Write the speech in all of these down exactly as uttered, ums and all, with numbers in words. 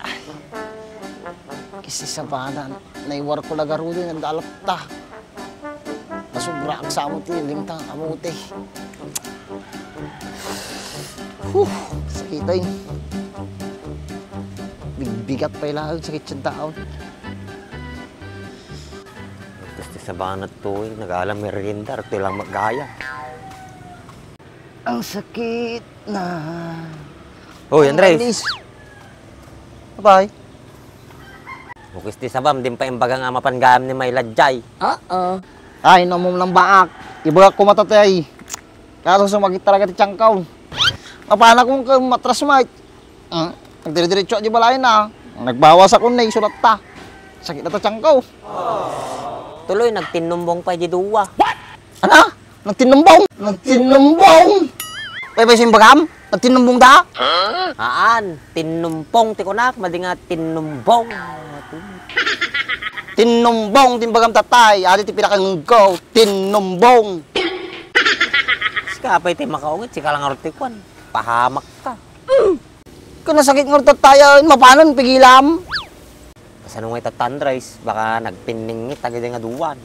Ay. Kisi sabana, naiwarko la garuden, nagdalapta. Nasubra ak sa amo ti limta, amo ti. Huh, sakit ay. Bigbigat pay laeng, sakit sa daon. Tapos ti sabana to, eh, nag-aalam merienda, ito lang magaya. Ang sakit na. Hoy, Andres. Alis. Abay. Bukis ti sabam, din pa imbaga nga mapan gayam ni Maylad jay. Oo. Ay, namum lang baak. Ibagak ko matatay. Kaso sumakit talaga ti tiyanko. Mapanak kong matras, mate. Ah, nagdire-diretso di balay na. Nagbawas ako na, isulat ta. Sakit na ta tiyanko. Tuloy, nagtinnumbong pa di duwa. Ana? Nagtinnumbong? Nagtinnumbong? Pay, pay, simbagam? Nagtinnumbong da? Haan, tinnumpong ti kunak, madi nga tinnumbong. Tinnumbong, timbagam tatay. Adi ti pinakangegko, tinnumbong. Sika, apay ti makaungit, sika lang arot ti kuan. Pahamak ka. Kung nasakit nga arot tattayan, mapanon, pigilam. Kasano nga ita, Andres? Baka nagpinningit dagiti nga duan.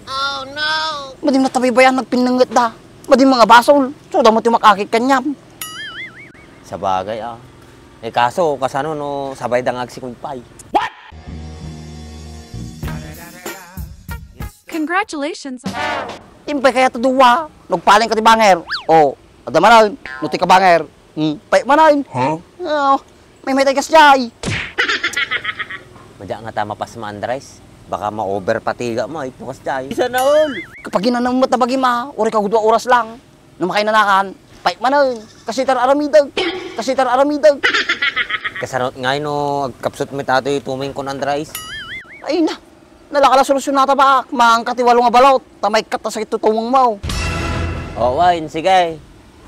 Madi nga tabaybayan, nagpinningit da. Madi nga basol. So, damo ti makakit kaniam. Sabagay, ah. Eh, kaso, kasano no sabay da nga agsikugpay? Congratulations. Impay kayat a dua. Nagpaling ka ti banger. O, adda manen. No ti kabanger. Hmm, pay manen. Huh? Ah, may may tagas jay. Madya nga ta mapasma, Andres. Baka ma-over fatiga mo, ay, pukas jay. Sana all. Kapag ginanam mo tabagi ma, uri ka gudua oras lang. No makainanakan, pay manen. Kasi tar aramideg. Kasi tar aramideg. Kasarot ngay no agkapsut mi tato tuming kon Andres. Ay na. Nalaka la solusyon nata, baak. Maangka ti walo nga balot. Ta maikkat ta sakit tutumeng mo. Oo, ay, sige.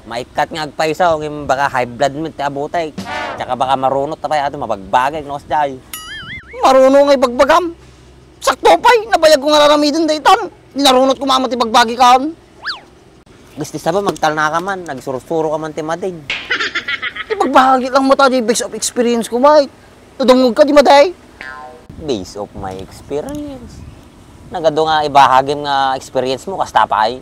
Maikkat nga agpayso, ngem baka high blood met ti abutek. Tsaka baka marunot ta pay ato mabagbagek, no, kasjay. Maruno nga ibagbagam. Sakto pay, nabayag ko nga raramiden daytan. Di narunot ko mamat ti bagbagi kan. Gusti saba, magtalna ka man, nagsursuro ka man ti madin. Ibagbagi lang mo ta, di based of experience ko, mate. Nadungog ka, di maday? Based of my experience. Nagadu nga ibahagim nga experience mo, kasta pay.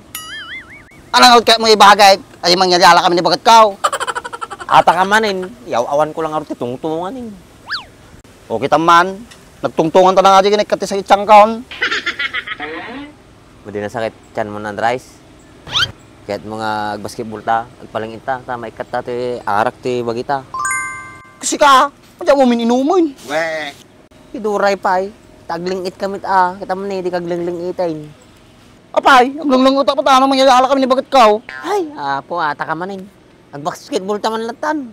Anang kaya mo ibahagay? Ay, mangyayala kami ni bagat kao. Ata ka manin, yaw-awan ko lang arot ti tungtungan, eh. O, kita man, nagtungtungan ta na nga di, nagkati sa itsang kaon. Madi nasakit tiyan mo, Andres. Kaya't mo nga agbasketball ta, agpalengit ta, ta maikkat ta ti arak ti bagita. Kasi ka, madi mo min inumin. Weh. Iduray pay, taglingit kami ta, kita man eh, di kaglinglingiten. Apay, aglinglingot ta patana, mangyayala kami ni bagat kao. Ay, apo, ata ka manin. Agbasketball ta man latan.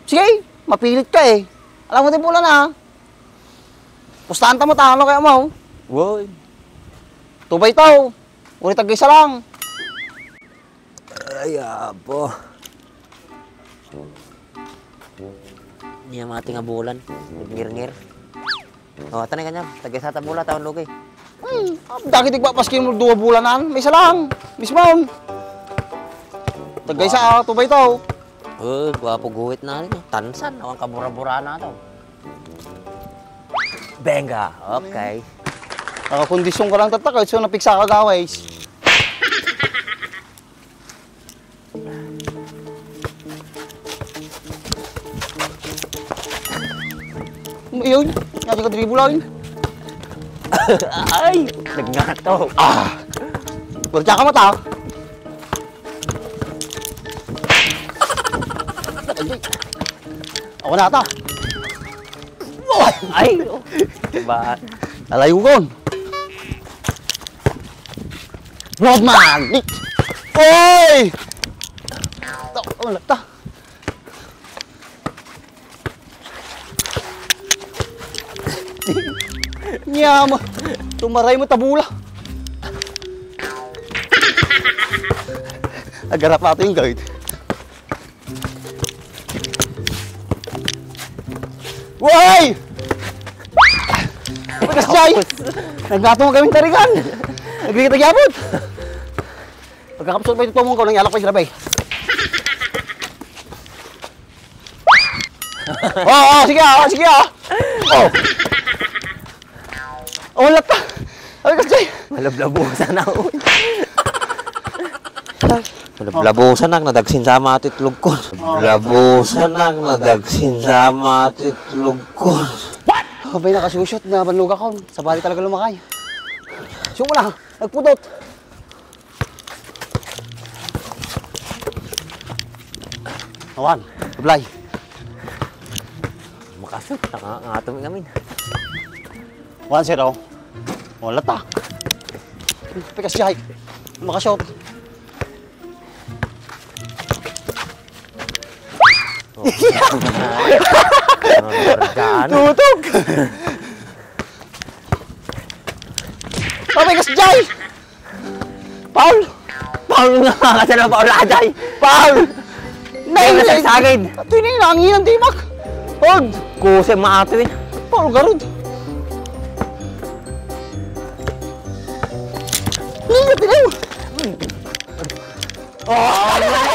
Sige, mapilit ka eh. Alam mo, di pula na. Pustahan ta mo, tano kaya mo. Woy. Tubay tao. Uri tagisa lang. Ay, apo. Niya mga tingabulan. Ngirngir. O, tanay kanya. Tagisa ta bula, taon lugi. Hmm, dagiti agpapaskin mo dua bulanan, may isa lang. Mismon. Tagkaysa, ah, tubay to. Oh, gwapo guhit na rin. Tansan, awan kabura-bura na to. Benga, okay. Nakakondisyon ka lang tatta, kahit so napiksa ka gawais. Ayun, nga di ka dribble, ay. Ay, nagngato. Ah, bertiya ka mata. Ako na ata. Ay, oh. Diba? Alayugon. Roadman! Oy! Ta-, wala ta. Nyama. Tumaray mo tabula. Agarap ato yung guide. Way! Bagas, Jay! Naggatong kami tarigan! Nagkita gyapon! Pagkakapsot pa ito tumong ko, nangyalak pa yung sirabay. Oh, oh, sige, oh, sige, oh. Oh. Oh, lata. Ay, kasi. Malablabusan ako. Malablabusan ak, nadagsin sa ama ti itlog ko. Malablabusan ak, nadagsin sa ama ti itlog ko. Abay, nakasusot na banluga ko. Sabali talaga lumakay. Siya mo na. Nagpudot. Awan, apply. Makasut, naka-, ngato mi ngamin. One zero. Wala ta. Pikas jay. Makashoot. Oh. Ano, ano, ano, ano? Tutok! Papikas jay! Paul! Paul nga, kasi na Paul, ajay! Paul! Nay, Nay, nasagsagid! Ito na yung nanginan, di Mac! Paul! Kusay maato, eh. Paul, garod! Nay, ito na yung Oh!